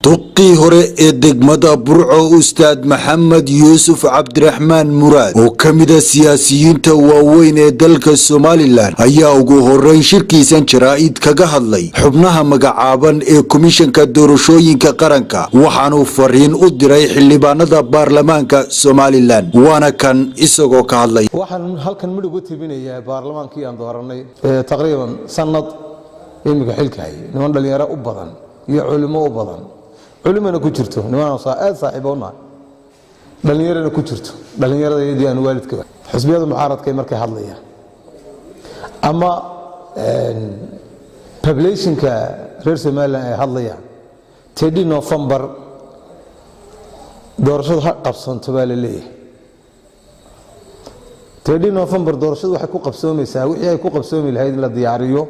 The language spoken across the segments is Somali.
Duqii hore ee degmada Burco, Ustaad Maxamed Yuusuf Cabdiraxmaan Muraad, oo ka mida siyaasiyiinta waaweyn ee dalka Somaliland, ayaa ugu horeyn shirkiisan jaraa'id kaga hadlay xubnaha magacaaban ee Komishanka Doorashooyinka Qaranka. Waxaanuu fariin u diray xildhibaanada baarlamaanka Somaliland. Waana kan isagoo ka hadlay. Waxaan halkan midh uga tebinayaa baarlamaankii aan dooranay ee taqriiban sanad iminka xilka hayay, niman dhallinyaro u badan iyo culimo u badan, culimana ku jirto, niman aad saaxiibo u nahay, dhallinyarana ku jirto, dhallinyarada iyadii aan waalidka. Xisbiyada mucaaradkay markay hadlayaan ama populationka reer Somaliland ay hadlayaan, 30 November doorashadu ha qabsanto baa la leeyahay. 30 November doorashadu waxay ku qabsoomaysaa wixii ay ku qabsoomi lahayd in la diyaariyo,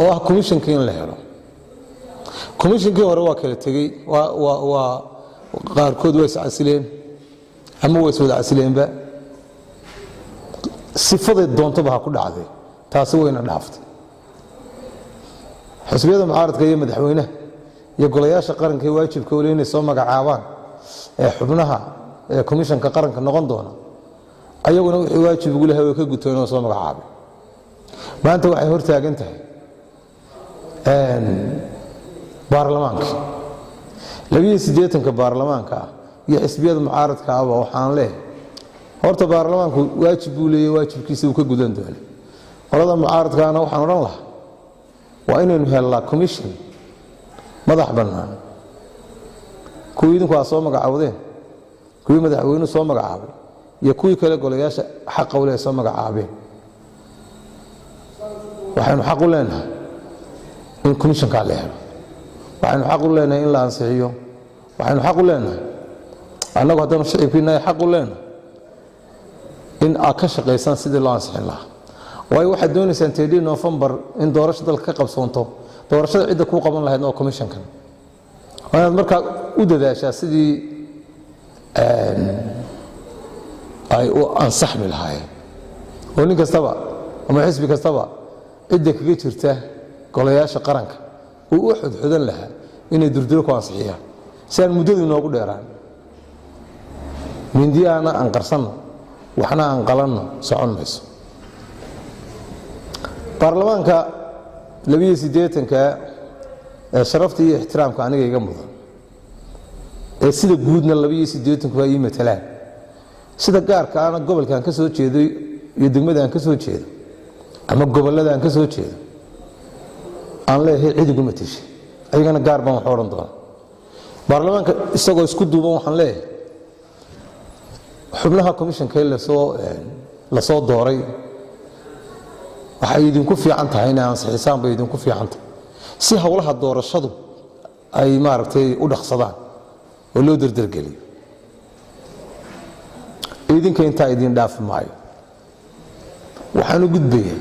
oo ah commissionkii in la helo. Commissionkii hore waa kala tegey, waa qaarkood waa iscasileen ama waa iswada casileenba, sifaday doontaba ha ku dhacday, taasi wayna dhaaftay. Xisbiyada mucaaradka iyo madaxweynaha iyo golayaasha qaranka ee waajibka weli inay soo magacaabaan ee xubnaha ee komishanka qaranka noqon doona, ayaguna wixii waajib ugu lahay way ka gutoon oo soo magacaabay. Maanta waxay hor taagan tahay baarlamaanka 82-ka baarlamaanka ah iyo xisbiyada mucaaradka ahba. Waxaan leehay, horta baarlamaanku waajib buu leeyahy, waajibkiisa uu ka gudan doona. Qolada mucaaradkaana waxaan odhan lahaa, waa inaynu helnaa commission madax bannaan, kuwii idinku aad soo magacaawdeen, kuwii madaxweynuhu soo magacaabay iyo kuwii kale golayaasha xaqa u leh soo magacaabeen. Waxaynu xaq u leenahay in commissionkaa la helo. Waxaynu xaq u leenahay in la ansixiyo. Waxaynu xaq u leenahay annagu haddaanu shicibkiinahay, xaq u leenahay in aad ka shaqaysaan sidii loo ansixin lahaa. Waayo, waxaad doonaysaan 30 November in doorasho dalka ka qabsoonto. Doorashada cidda kuu qaban lahayd oo commissionkan, waa inaad markaa u dadaashaa sidii ay u ansaxmi lahaayeen, oo nin kastaba ama xisbi kastaba cidda kaga jirta golayaasha qaranka uu u xudxudan lahaa inay durduro ku ansixiyaan, si aan muddadu inoogu dheeraan. Mindiyahana aan qarsanno, waxna aan qalanno, socon mayso. Baarlamaanka 82-ka ee sharafta iyo ixtiraamka aniga iga mudan, ee sida guudna 82-ku ay ii matalaan, sida gaarka ana gobolkaan ka soo jeedo iyo degmada aan ka soo jeedo ama gobollada aan ka soo jeedo aan leeyahay cid igu matashay, ayagana gaar baan wax odhan doona. Baarlamaanka isagoo isku duuban waxaan leeyahay, xubnaha commissionka lasoo dooray waxay idinku fiican tahay inay ansixisaan bay idinku fiican tahay, si howlaha doorashadu ay maaragtay u dhaqsadaan oo loo derdergeliyo. Idinka intaa idin dhaafi maayo. Waxaan u gudbayaa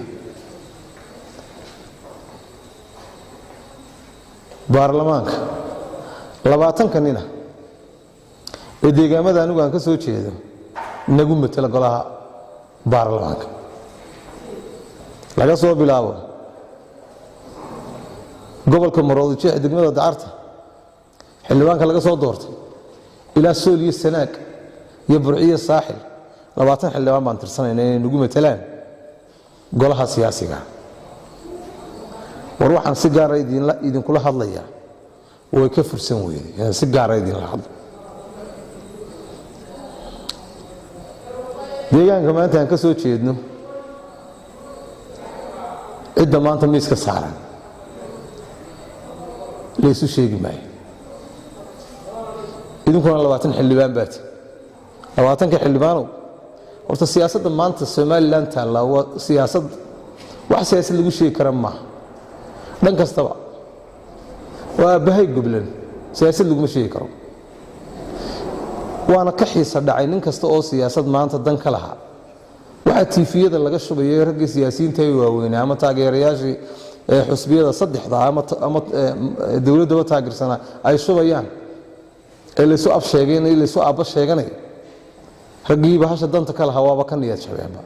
baarlamaanka 20-ka nina ee deegaamada anigu aan ka soo jeedo nagu matela golaha baarlamaanka, laga soo bilaabo gobolka Maroodijeex, degmada Dacarta xildhibaanka laga soo doortay, ilaa Sool iyo Sanaag iyo Burciyo Saaxil. 20 xildhibaan baan tirsanayna inay nagu matelaan golaha siyaasiga. War, waxaan si gaara idinkula hadlayaa, way ka fursan weyday inaan si gaara idinla hadlo. Deegaanka maanta aan ka soo jeedno, cidda maanta miiska saaran laysu sheegi maayo. Idinkuna 20 xildhibaan baati. 20-ka xildhibaanow, horta siyaasadda maanta Somaliland taallaa waa siyaasad, wax siyaasad lagu sheegi kara maaha. Dhan kastaba waa aabbahay goblan, siyaasad laguma sheegi karo. Waana ka xiisa dhacay nin kasta oo siyaasad maanta dan ka lahaa. Waxaa TV-yada laga shubayay raggii siyaasiyiinta ee waaweynaa ama taageerayaashii ee xusbiyada saddexda ama dowladdaba taageersanaa ay shubayaan, ee laysu ab sheegeen, laysu aabba sheeganay, raggii bahasha danta ka lahaa waaba ka niyad jabeenba.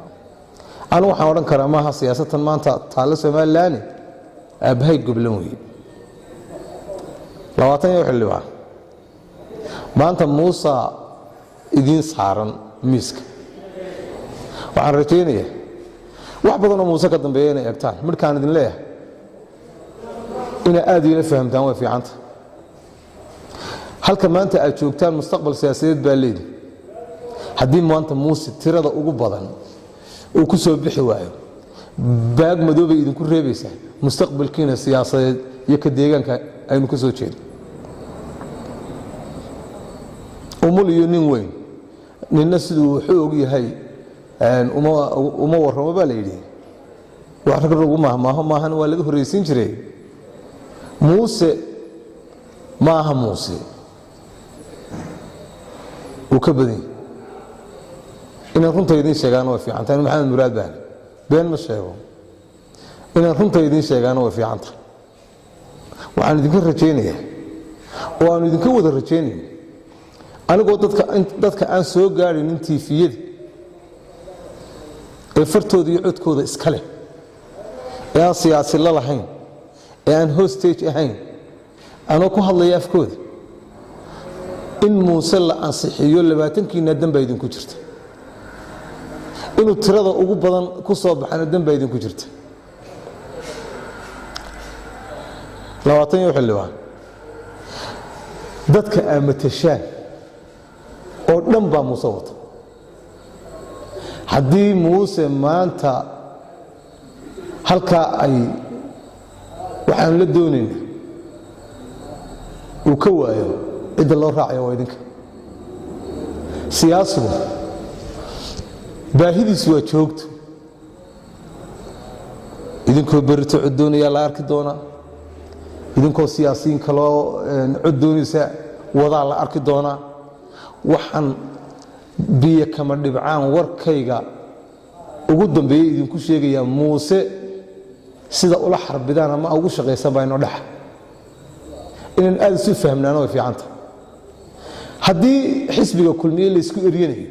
Anu waxaan odhan karaa, maaha siyaasadtan maanta taalla Somaliland, aabbahay goblan weye. 20 iyo xildhibaan, maanta Muusa idiin saaran miiska. Waxaan rajaynayaa wax badanoo Muuse ka dambeeya inay egtaan. Midhkaan idin leeyahay inaa aad iila fahamtaan way fiicanta. Halka maanta aad joogtaan mustaqbal siyaasadeed baa leedi. Haddii maanta Muuse tirada ugu badan uu ku soo bixi waayo, baag madoobay idinku reebaysaa mustaqbalkiina siyaasadeed iyo ka deegaanka aynu ka soo jeedo. Umul iyo nin weyn ninna siduu wuxuu og yahay uma warramo baa la yidhi. Wax rag lagu mahmaaho maahan, waa laga horraysiin jiray. Muuse maaha, Muuse wuu ka badan yahy. Inaan runta idiin sheegaana way fiicanta. Anu Maxamed Muraad baane, been ma sheego. Inaan runta idiin sheegaana way fiicanta. Waxaan idinka rajaynayaa oo aanu idinka wada rajaynayna, anigoo dadka aan soo gaadhaynin TV-yada ee fartooda iyo codkooda iska leh, ee aan siyaasi la lahayn, ee aan hostage ahayn, anoo ku hadlaya afkooda, in Muuse la ansixiyo 20-kiina dan baa idinku jirta. Inuu tirada ugu badan ku soo baxana dan baa idinku jirta. 20 iyo xildhibaan, dadka aamatashaan oo dhan baa Muuse wata. Haddii Muuse maanta halkaa ay waxaanu la doonayna uu ka waayo, cidda loo raacayo waa idinka. Siyaasigu baahidiisu waa joogto. Idinkoo berito cod doonayaa la arki doonaa, idinkoo siyaasiyiin kaloo cod doonaysa wadaa la arki doonaa. Waxaan biyo kama dhibcaan warkayga ugu dambeeyey idinku sheegayaa, Muuse sida ula xarbidaan ama ugu shaqaysan baa inoo dhexa. Inaan aada isu fahmnaana way fiicanta. Haddii xisbiga Kulmiye laysku eryanayo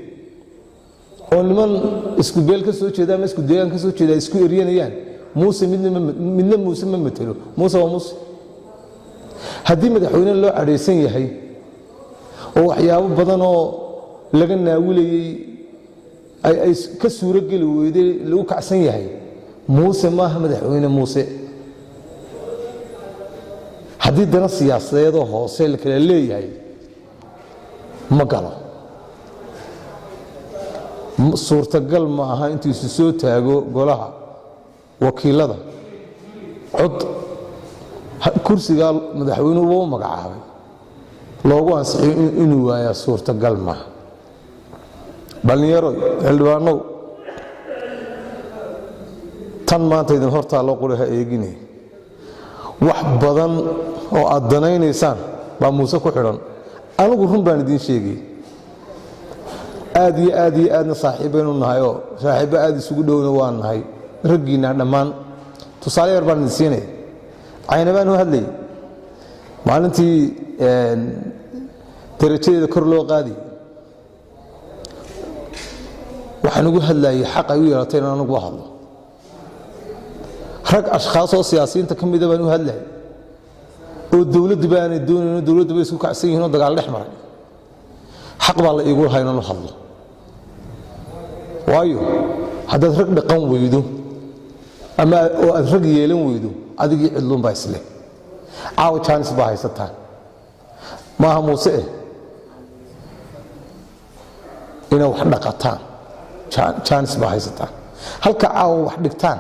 oo niman isku beel ka soo jeeda ama isku deegaan ka soo jeeda ay isku eryanayaan, Muuse midna Muuse ma matelo. Muuse waa Muuse. Haddii madaxweyne loo cadhaysan yahay oo waxyaabo badanoo laga naawilayey ay ka suuro geli weyday lagu kacsan yahay, Muuse maaha madaxweyne Muuse. Haddii dana siyaasadeedoo hoose la kala leeyahay, ma galo. Suurtagal ma aha intuu isu soo taago golaha wakiilada cod kursigaa madaxweynuhuba u magacaabay loogu ansixiyo inuu waayaa, suurtagal maaha. Dhallinyaroy, xildhibaanow, tan maanta idin hortaa loo qura ha eeginay. Wax badan oo aad danaynaysaan baa Muuse ku xidhan. Anigu run baan idiin sheegay. Aad iyo aad iyo aadna saaxiibbaynu nahay oo saaxiibbo aad isugu dhowna waa nahay raggiinna dhammaan. Tusaale yar baan idin siinaya. Caynabaan u hadlayay maalintii darajadeeda kor loo qaadayay. Waxaan ugu hadlayay xaq ay u yeelatay inaan anigu hadlo. Rag ashkhaas oo siyaasiyiinta ka mida baan u hadlayay oo dowladdu baanay doonayn, dowladdu bay isku kacsan yihiin oo dagaal dhex maray. Xaq baa la iigu lahaa inaan u hadlo, waayo haddaad rag dhaqan weydo ama oo aad rag yeelan weydo, adigii cidluunbaa isleh. Caawa jaanis baa haysataan. Maaha Muuse inaad wax dhaqataan, jaanis baa haysataan. Halka caawa wax dhigtaan,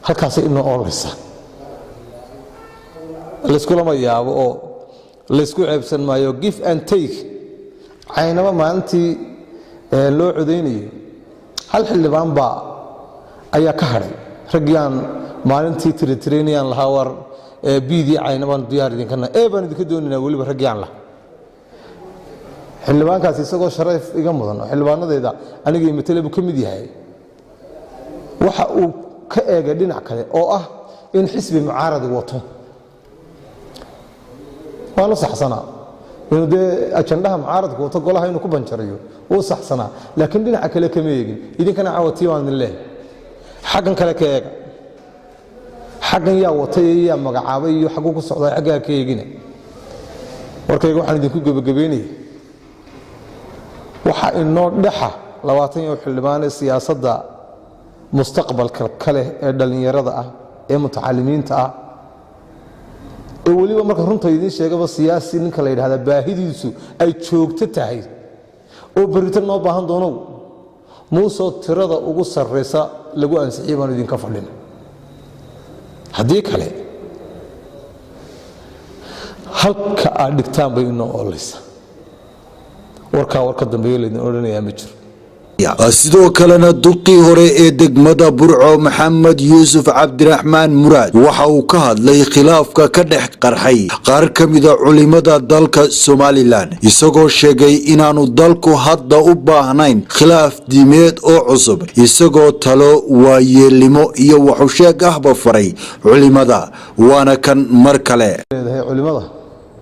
halkaasay inoo oolaysa. Layskulama yaabo oo laysku ceebsan maayo. Give and take. Caynaba maalintii loo codaynayay hal xildhibaan baa ayaa ka hadhay raggiaan maalintii tiritiraynayaan lahaa, war biidii Caynabaan diyaar idinkana ee baan idinka doonaynaa. Weliba raggiaan lahaa, xildhibaankaasi isagoo sharaf iga mudan oo xildhibaanadayda aniga matale buu ka mid yahay, waxa uu ka eegay dhinac kale oo ah in xisbi mucaaradi wato. Waanu saxsanaa inuu dee ajandaha mucaaradku wato golaha inuu ku banjariyo, wuu saxsanaa, laakiin dhinaca kale kama eegin. Idinkana caawa tii baan idin leehay, xaggan kale ka eega. Xaggan yaa watay iyo yaa magacaabay iyo xagguu ku socdaa, xaggaa ka eegina. Warkayga waxaan idinku gebagabeynaya, waxaa inoo dhexa 20 iyo xildhibaane siyaasadda mustaqbalka kale ee dhallinyarada ah ee mutacalimiinta ah, ee weliba marka runta idiin sheegaba, siyaasi ninka la yidhahdaa baahidiisu ay joogto tahay oo berrito noo baahan doonow, Muusoo tirada ugu sarraysa lagu ansixiyey baanu idinka fadhin. Haddii kale, halka aad dhigtaan bay inoo oolaysa. Warkaa warka dambeeyo laydin odhanayaa ma jiro. Sidoo kalena duqii hore ee degmada Burco, Maxamed Yuusuf Cabdiraxmaan Muraad, waxa uu ka hadlay khilaafka ka dhex qarxay qaar ka mida culimada dalka Somaliland, isagoo sheegay inaanu dalku hadda u baahnayn khilaaf diimeed oo cusub, isagoo talo waayeelnimo iyo waxusheeg ahba faray culimada. Waana kan mar kale. Leedahay culimada,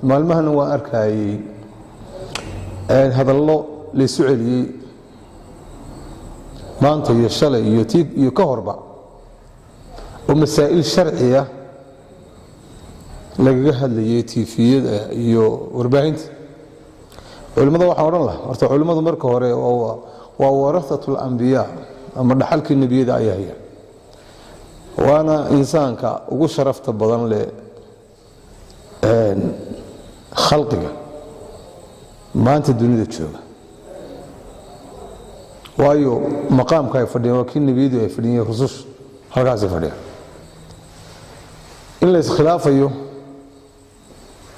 maalmahana waan arkayey hadallo laysu celiyey maanta iyo shalay iyo tii iyo ka horba, oo masaa'il sharciya lagaga hadlayay TV-yada iyo warbaahinta. Culimmada waxaan odhan lahaa, horta culimmadu marka hore waa ورثة الأنبياء ama dhaxalkii nebiyada ayaa haya, waana insaanka ugu sharafta badan leh khalqiga maanta dunida jooga, waayo maqaamka ay fadhiyaan waa kii nebiyadu ay fadhiyeen, rususha halkaasay fadhiyaan. In la iskhilaafayo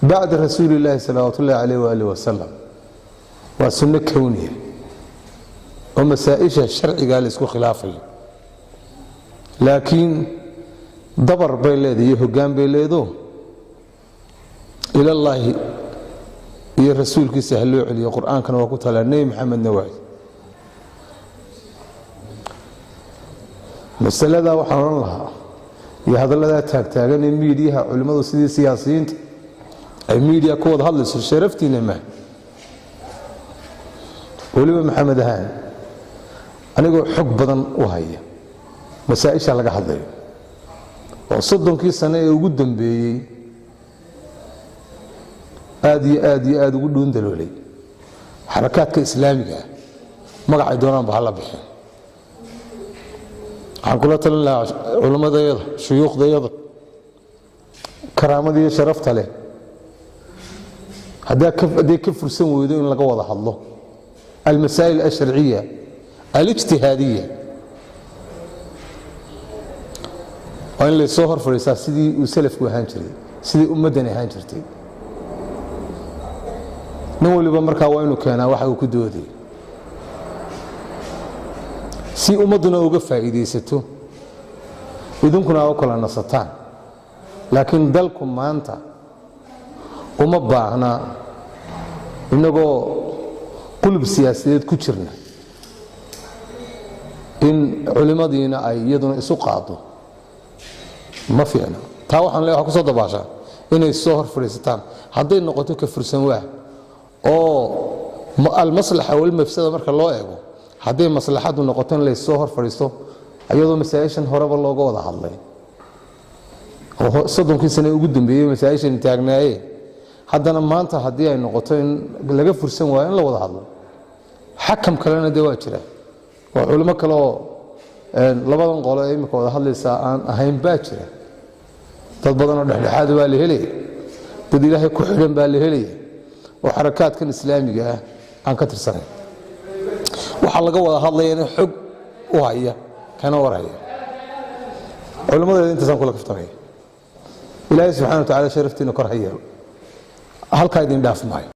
بعد رسول الله صلوات الله عليه وآله وسلم waa sunno kowniya oo masaa-isha sharcigaa la isku khilaafayo, laakiin dabar bay leedahay iyo hoggaan bay leedo. Ilallaahi iyo rasuulkiisa ha loo celiyo, Qur-aankana waa ku talaa, Nebi Maxamedna waay. Masaladaa waxaan odhan lahaa, iyo hadalladaa taagtaagan ee miidiyaha culimmadu sidii siyaasiyiinta ay miidiya ku wada hadlayso, sharaftiina maa. Weliba Maxamed ahaan, anigoo xog badan u haya masaa-isha laga hadlayo oo 30kii sane ee ugu dambeeyey aad iyo aad iyo aad ugu dhuundaloolay xarakaadka islaamiga ah, magacay doonaanba hala bixin, waxaan kula talin lahaa culimmadayada, shuyuukhdayada karaamada iyo sharafta leh, hadday ka fursan weydo in laga wada hadlo المسائل الشرعية الاجتهادية, waa in laysoo hor fadhiistaa sidii uu salafku ahaan jiray, sidii ummaddani ahaan jirtay. Nin waliba markaa waa inuu keenaa waxa uu ku dooday, si ummadduna uga faa'iidaysato, idinkuna u kala nasataan. Laakiin dalku maanta uma baahna inagoo qulub siyaasadeed ku jirna in culimmadiina ay iyaduna isu qaado. Ma fiicna taa. Waxaan le, waxa ku soo dabaashaa inay soo hor fadhiisataan. Hadday noqoto ka fursan waa oo المصلحة والمفسدة marka loo eego, hadday maslaxadu noqoto in laysoo hor fadhiisto iyadoo masaa-ishan horeba looga wada hadlay oo 30kii sane ugu dambeeyey masaa-ishan taagnaaye, haddana maanta haddii ay noqoto in laga fursan waayo in la wada hadlo, xakam kalena dee waa jira oo culimo kale oo labadan qolo ee imika wada hadlaysaa aan ahayn baa jira. Dad badanoo dhexdhexaada baa la helaya, dad Ilaahay ku xidhan baa la helaya oo xarakaadkan islaamiga ah aan ka tirsanayn, waxaa laga wada hadlayana xog u haya kana warhaya. Culimmadeeda intaasaan kula kaftamaya. Ilaahay subxana wa tacala sharaftiina kor ha yeelo. Halkaa idin dhaaf maayo.